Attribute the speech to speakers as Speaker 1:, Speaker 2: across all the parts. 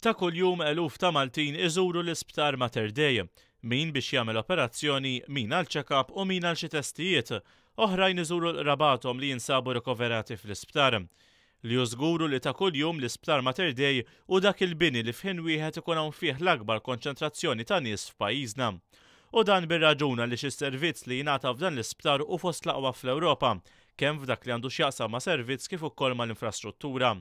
Speaker 1: Ta' kuljum eluf ta' Maltin iżuru l-Isptar Mater Dei. Min biex jagħmel operazzjoni, min għal check-up u min għal xi testijiet. Oħrajn iżuru l-qrabathom li jinsabu rikoverati fl-isptar. Li hu żgur hu li ta' kuljum l-Isptar Mater Dei hu dak il-bini li f'ħin wieħed ikun hawn fih l-akbar konċentrazzjoni ta' nies f'pajjiżna. U dan bir-raġun għaliex is-servizz li jingħata f'dan l-isptar hu fost l-aqwa fl-Ewropa, kemm f'dak li għandu x'jaqsam ma' servizz kif ukoll mal-infrastruttura.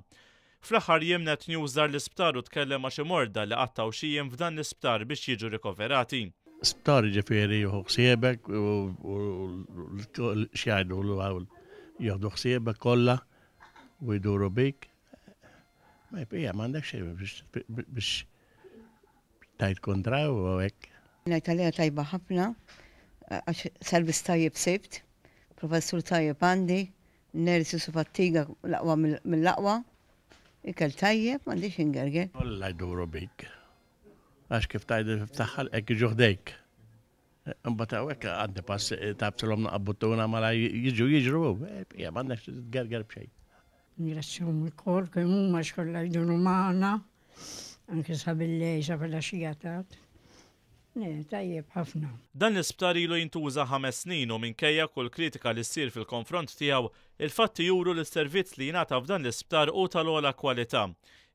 Speaker 1: Fl-aħħar jiem Net News żar l-isptar u tkellem ma' xi morda li qattgħu xi jiem f'dan l-isptar biex jiġu rikoverati.
Speaker 2: Sptar jiġifieri jieħu ħsiebek u x'jgħidu jieħdu ħsiebek kollha u jduru bik. Ma jibqija m'għandek xejn biex tgħid kontra u hekk.
Speaker 3: Ngħid għaliha tajba ħafna għax servizz tajjeb sibt, professur tajjeb għandi, Nurses u fattiga l-aqwa mill-aqwa. Ikel tajjeb, m'għandix ingerger.
Speaker 2: Kollha jduru bik. Għax kif tgħid iftaħ ħalqek jiġu ħdejk. Imbagħad hawnhekk għandi pass tafsilhom naqgħa buttuna mala jiġu jiġru, hija m'għandekx tgerger b'xejn.
Speaker 4: Ningrazzjahom ukoll kemm huma għax kollha jduru magħna, anke sa bil-lejl sa filgħaxija tard. Le, tajjeb ħafna.
Speaker 1: Dan l-isptar ilu jintuża ħames snin u minkejja kull kritika li ssir fil-konfront tiegħu, il-fatti juru li s-servizz li jingħata f'dan l-isptar hu tal-ogħla kwalità.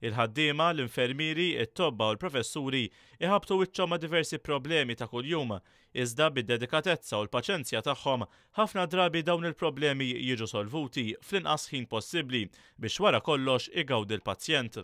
Speaker 1: Il-ħaddiema, l-infermieri, it-tobba u l-professuri iħabbtu wiċċhom ma' diversi problemi ta' kuljum, iżda bid-dedikatezza u l-paċenzja tagħhom, ħafna drabi dawn il-problemi jiġu solvuti fl-inqas ħin possibbli biex wara kollox igawdi l-pazjent.